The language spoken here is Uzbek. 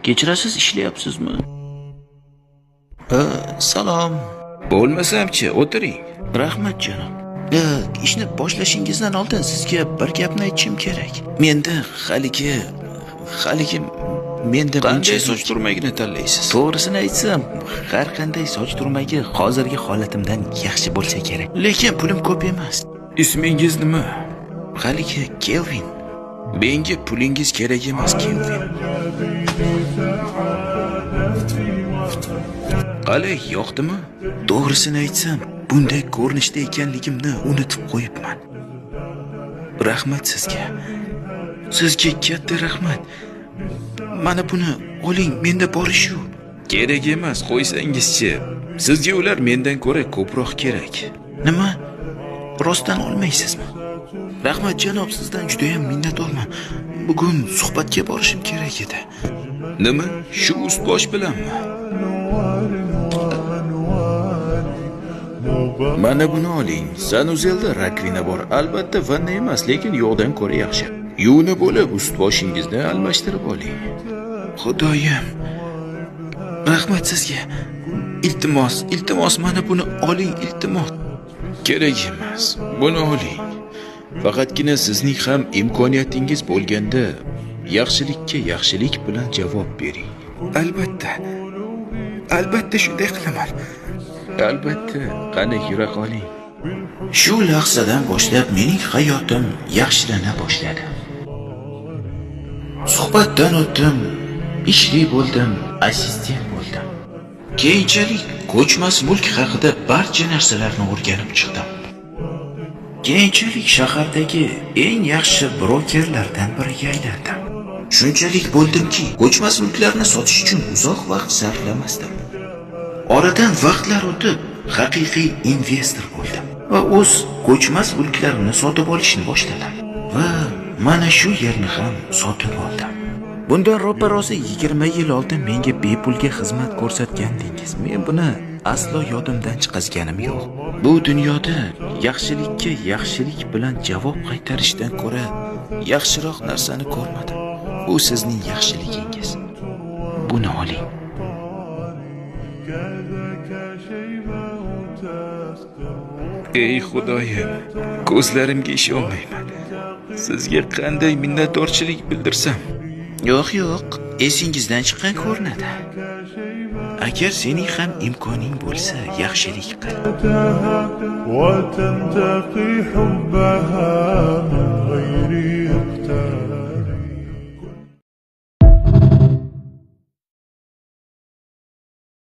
Kechirasiz, ishlayapsizmi? Salom. Bo'lmasamchi, o'tiring. Rahmat, janob. Ishni boshlashingizdan oldin sizga bir gapni aytishim kerak. Menda haligi menda qanday soch turmagini tanlaysiz? To'g'risini aytsam, har qanday soch turmagi hozirgi holatimdan yaxshi bo'lsa kerak. Lekin pulim ko'p emas. Ismingiz nima? Haligi Kelvin. Menga pulingiz kerak emas, Kelvin. Qalay, yoqdimi? To'g'risini aytsam, bunday ko'rinishda ekanligimni unutib qo'yibman. Rahmat sizga. Sizga katta rahmat. Mana buni oling, menda bori shu. Kerak emas, qo'ysangizchi. Sizga ular mendan ko'ra ko'proq kerak. Nima? Rostdan olmaysizmi? Rahmat janob, sizdan juda ham minnatdorman. Bugun suhbatga borishim kerak edi. Nima? Shu ust-bosh bilanmi? Mana buni oling. Sanuzelda rakvina bor. Albatta vanna emas, lekin yo'qdan ko'ra yaxshi. Yuvinib bo'lib, ust-boshingizni almashtirib oling. Xudoyim. Rahmat sizga. Iltimos, iltimos, mana buni oling, iltimos. Kerak emas. Buni oling. Faqatgina sizning ham imkoniyatingiz bo'lganda yaxshilikka yaxshilik bilan javob bering. Albatta. Albatta shunday qilaman. Albatta, qani yura qoling. Shu lahzadan boshlab mening hayotim yaxshilana boshladi. Suhbatdan o'tdim, ishli bo'ldim, assistent bo'ldim. Keyinchalik ko'chmas mulk haqida barcha narsalarni o'rganib chiqdim. Keyinchalik shahardagi eng yaxshi brokerlardan biriga aylandim. Shunchalik bo'ldimki, ko'chmas mulklarni sotish uchun uzoq vaqt sarflamasdim. Oradan vaqtlar o'tib, haqiqiy investor bo'ldim va o'z ko'chmas mulklarimni sotib olishni boshladim. Va mana shu yerni ham sotib oldim. Bundan ro'pa-rosa 20 yil oldin menga bepulga xizmat ko'rsatgandingiz. Men buni aslo yodimdan chiqazganim yo'q. Bu dunyoda yaxshilikka yaxshilik bilan javob qaytarishdan ko'ra yaxshiroq narsani ko'rmadim. Bu sizning yaxshiligingiz. Buni oling. Ey Xudoyim, ko'zlarimga ishonmayman. Sizga qanday minnatdorchilik bildirsam? Yo'q, yo'q, esingizdan chiqqan ko'rinadi. Agar sening ham imkoning bo'lsa, yaxshilik qil. وتنتقي حبها من غير